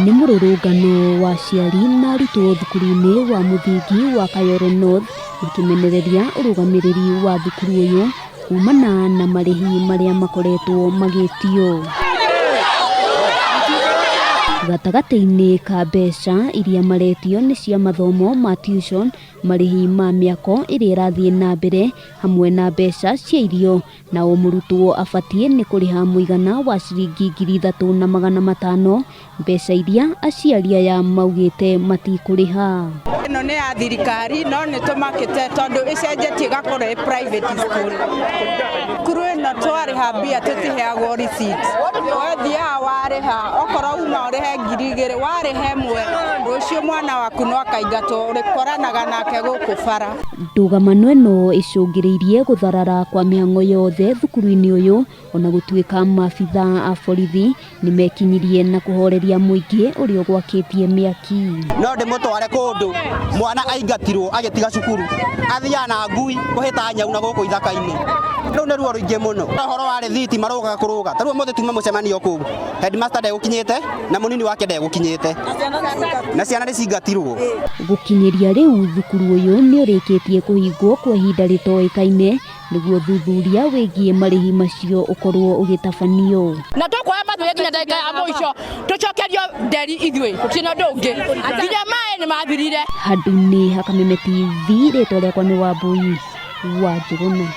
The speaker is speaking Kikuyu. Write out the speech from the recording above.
Nĩ mũrũrũngano wa aciari na arutwo thukuru-inĩ wa mũthingi wa Kayore North makĩmenereria ũrũgamĩrĩri wa thukuru ũyũ kumana na marĩhi marĩa makoretwo magĩtio. Gatagatĩ-inĩ ka mbeca iria maretio nĩ cia mathomo ma tuition, marĩhi ma mĩako ĩrĩa ĩrathiĩ na mbere hamwe na mbeca cia irio na o mũrutwo abatiĩ nĩ kũrĩha mũigana wa ciringi 3500, mbeca iria aciari aya maugĩte matikũrĩha. Ĩno nĩ ya thirikari no nĩ tũmakĩte tondũ ĩcenjetie ĩgakorwo ĩ private school. Cukuru ĩno twarĩha mbia tũtiheagwo receipt. Wathiaga warĩha okorwo uma ũrĩhe 2000 warĩha ĩmwe rũciũ mwana waku no akaingatwo ũrĩkoranaga nake gũkũ bara. Ndũgamano ĩno ĩcũngĩrĩirie gũtharara kwa mĩhang'o yothe thukuru-inĩ ũyũ ona gũtuĩka maabitha a borithi nĩmekinyirie na kũhoreria mũingĩ ũrĩa ũgwakĩtie mĩaki. No ndĩmũtware kũndũ mwana aingatirwo agĩtiga cukuru athiaga na ngui kũhĩta nyau na gũkũ ithaka-inĩ. Rũu nĩ ruo rũingĩ mũno. Ũhoro wa rĩthiti marũgaga kũrũga. Ta rĩu ũmũthĩ tuma mũcemanio kũu headmaster ndegũkinyĩte na mũnini wake ndegũkinyĩte na ciana nĩ cingatirwo. Gũkinyĩria rĩu thukuru ũyũ nĩ ũrĩkĩtie kũhingwo kwa ihinda rĩtoĩkaine nĩguo ũthuthuria wĩgiĩ marĩhi macio ũkorwo ũgĩtabanio. Na tũkuoya mathuĩ nginya ndagĩka ya mũico tũcokerio nderi ithuĩ gũtirĩ na ũndũ ũngĩ nginya maĩ nĩ mathirire. Handũ-inĩ ha Kameme TV, rĩtwa rĩakwa nĩ Wambui wa Njũgũna.